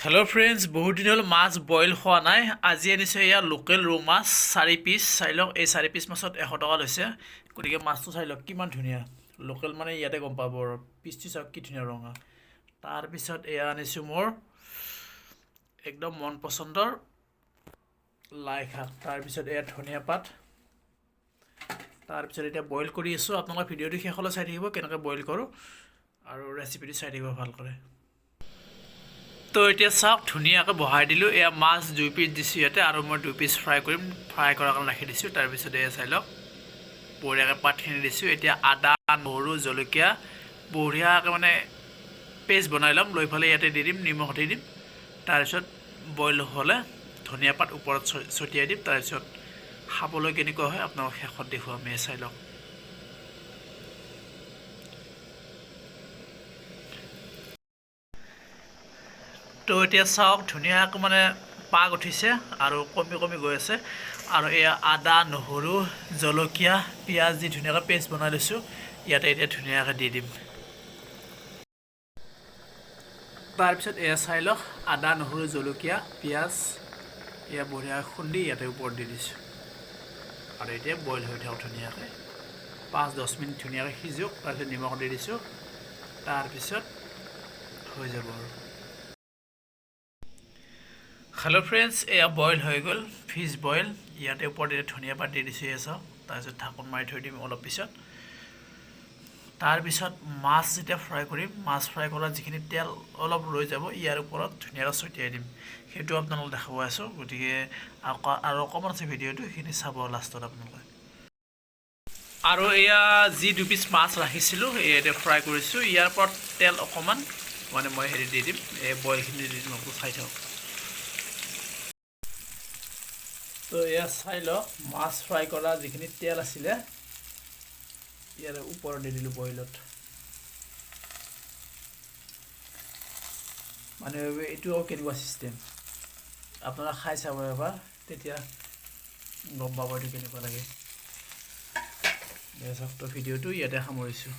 Hello' friends, বহুত দিন হ'ল মাছ বইল খোৱা নাই। আজি আনিছোঁ এয়া লোকেল ৰৌ মাছ 4 পিচ। চাই লওক, এই 4 পিচ মাছত 100 টকা লৈছে। গতিকে মাছটো চাই লওক কিমান ধুনীয়া। লোকেল মানে ইয়াতে গম পাব আৰু পিচটো চাওক কি ধুনীয়া ৰঙা। তাৰপিছত এয়া আনিছোঁ মোৰ একদম মন পচন্দৰ লাই শাক। তাৰপিছত এয়া ধনিয়া পাত। তাৰপিছত এতিয়া বইল কৰি আছোঁ। আপোনালোকে ভিডিঅ'টো শেষলৈ চাই থাকিব, কেনেকৈ বইল কৰোঁ আৰু ৰেচিপিটো চাই থাকিব ভালকৈ। তো এতিয়া চাওক, ধুনীয়াকৈ বহাই দিলোঁ। এয়া মাছ 2 পিচ দিছোঁ ইয়াতে আৰু মই 2 পিচ ফ্ৰাই কৰিম। ফ্ৰাই কৰাৰ কাৰণে ৰাখি দিছোঁ। তাৰপিছত এয়া চাই লওক, বঢ়িয়াকৈ পাতখিনি দিছোঁ। এতিয়া আদা, নহৰু, জলকীয়া বঢ়িয়াকৈ মানে পেষ্ট বনাই ল'ম, লৈ পেলাই ইয়াতে দি দিম, নিমখ দি দিম। তাৰপিছত বইল হ'লে ধনিয়া পাত ওপৰত ছটিয়াই দিম। তাৰপিছত খাবলৈ কেনেকুৱা হয় আপোনালোক শেষত দেখুৱাম। এই চাই লওক। তো এতিয়া চাওক, ধুনীয়াকৈ মানে পাক উঠিছে আৰু কমি কমি গৈ আছে। আৰু এয়া আদা, নহৰু, জলকীয়া, পিঁয়াজ দি ধুনীয়াকৈ পেষ্ট বনাই লৈছোঁ। ইয়াতে এতিয়া ধুনীয়াকৈ দি দিম। তাৰপিছত এয়া চাই লওক, আদা, নহৰু, জলকীয়া, পিঁয়াজ এয়া বঢ়িয়া খুন্দি ইয়াতে ওপৰত দি দিছোঁ। আৰু এতিয়া বইল হৈ থাকক ধুনীয়াকৈ, 5-10 মিনিট ধুনীয়াকৈ সিজক। তাৰপিছত নিমখ দি দিছোঁ, তাৰপিছত হৈ যাব। আৰু হেল্ল' ফ্ৰেণ্ডছ, এয়া বইল হৈ গ'ল, ফিছ বইল। ইয়াতে ওপৰত এতিয়া ধনিয়া পাত দি দিছোঁ, এয়া চাওক। তাৰপিছত ঢাকোন মাৰি থৈ দিম অলপ পিছত। তাৰপিছত মাছ যেতিয়া ফ্ৰাই কৰিম, মাছ ফ্ৰাই কৰা যিখিনি তেল অলপ ৰৈ যাব, ইয়াৰ ওপৰত ধুনীয়াকৈ ছটিয়াই দিম। সেইটো আপোনালোক দেখাব আছোঁ। গতিকে আকৌ আৰু অকণমান আছে ভিডিঅ'টো, সেইখিনি চাব লাষ্টত আপোনালোকে। আৰু এয়া যি 2 পিচ মাছ ৰাখিছিলোঁ, এয়া এতিয়া ফ্ৰাই কৰিছোঁ। ইয়াৰ ওপৰত তেল অকণমান মানে মই হেৰি দি দিম, এই বইলখিনি দি দিম, আপোনালোক চাই থাকক। তো এয়া চাই লওক, মাছ ফ্ৰাই কৰা যিখিনি তেল আছিলে, ইয়াৰ ওপৰত দি দিলোঁ বইলত। মানে এইটো কেনেকুৱা চিষ্টেম, আপোনালোকে খাই চাব এবাৰ, তেতিয়া গম পাব এইটো কেনেকুৱা লাগে। চাওক, তো ভিডিঅ'টো ইয়াতে সামৰিছোঁ।